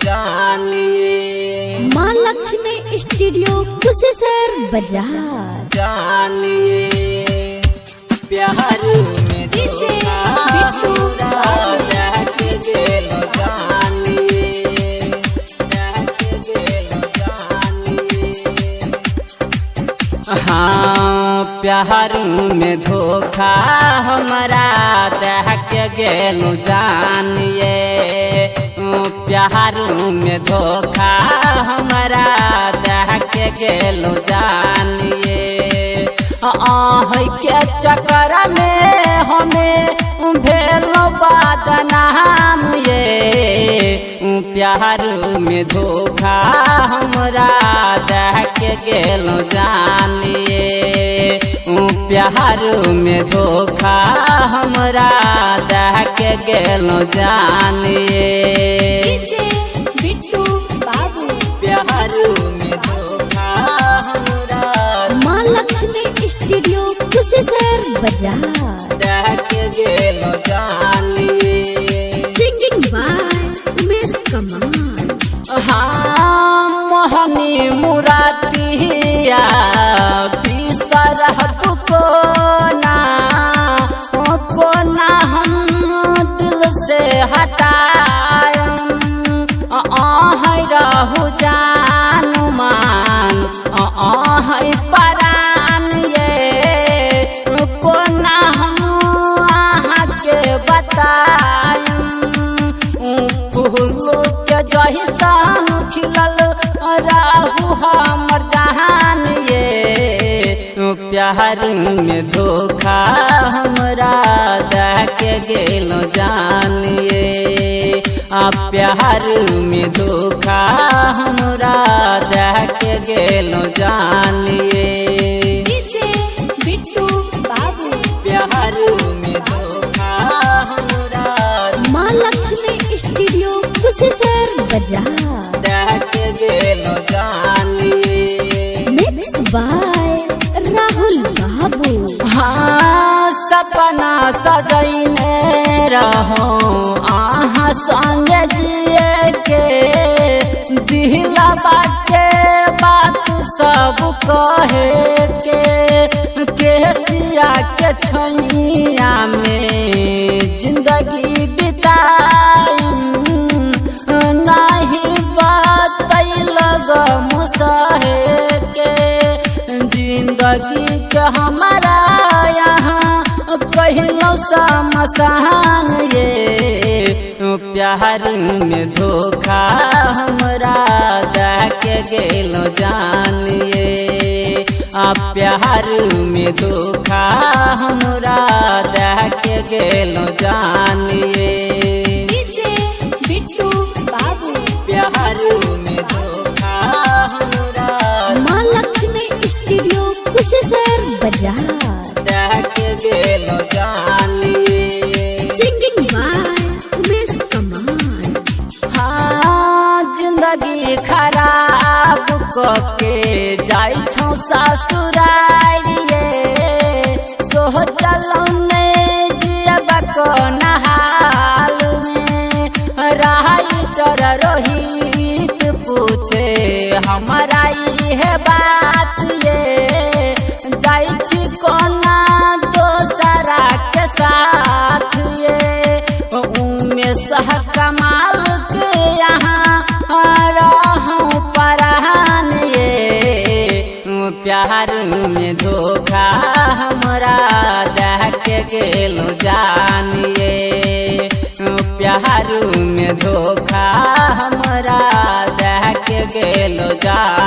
जानिए। माँ लक्ष्मी स्टूडियो कुशेसर बाजार। जानिए प्यार में डीजे धोखा बिट्टू हमरा बाबू। दहक गेलो जानिए, दहक गेलो जानिए। हाँ, प्यार में धोखा हमरा दहक गेलो जानिए। प्यार में धोखा हमरा दहक गेलो जानिए। आह के चक्कर में हमें भेलो बदनाम ये। प्यार में धोखा हमरा दहक गेलो जानिए। प्यार में धोखा हमरा दहक गेलो जानिए। डीजे बिट्टू बाबू। प्यार में धोखा हमरा माँ लक्ष्मी स्टूडियो कुशेसर बाजार। दहक गेलो जानिए। सिंगिंग बाय उमेश कमाल। हाँ, मोहनी मुरातिया बिसरब कोना कोना हम दिल से हटायम। अह रहु जान मान, अह परान ये, कोना हम अहाँके बतायम। फूल के जहिसन खिलल राहु हमर जहान ये। प्यार में धोखा हमरा दहक गेलो जानिए। आ प्यार में धोखा हमरा दहक गेलो जानिए। डीजे बिट्टू बाबू। प्यार में धोखा हमरा माँ लक्ष्मी स्टूडियो कुशेसर बाजार। दहक गेलो जानिए। मिक्स बाय राहुल बाबू। हाँ, सपना सजैने रहो अहाँ संग जिए के, दिहला बाटे बात सब कहे के। केसिया के छैया में जिंदगी बिताई, नहीं बतैल मुसहे के। जिंदगी के हमारा यहाँ कहलो समसान ये। प्यार में धोखा हमरा दहक गेलो जानिए। आ प्यार में धोखा हमरा दहक गेलो जानिए। डीजे बिट्टू बाबू। प्यार में धोखा हमरा माँ लक्ष्मी स्टूडियो कुशेसर बाजार। दहक गेलो जानिए। सिंगिंग बाय उमेश कमाल। हाँ, जिंदगी खराब कके जाइ छौ ससुरारिये। सोचलौं ने जियब कोना हाल में। राइटर रोहित पूछे हमरा इहे बात ये, जाइ छी कोना दोसरा के साथ ये। उमेश कमाल के यहाँ रहूं परान ये। प्यार में धोखा हमरा दहक गेलो जानिए। प्यार में धोखा हमरा दहक गेलो जानिए।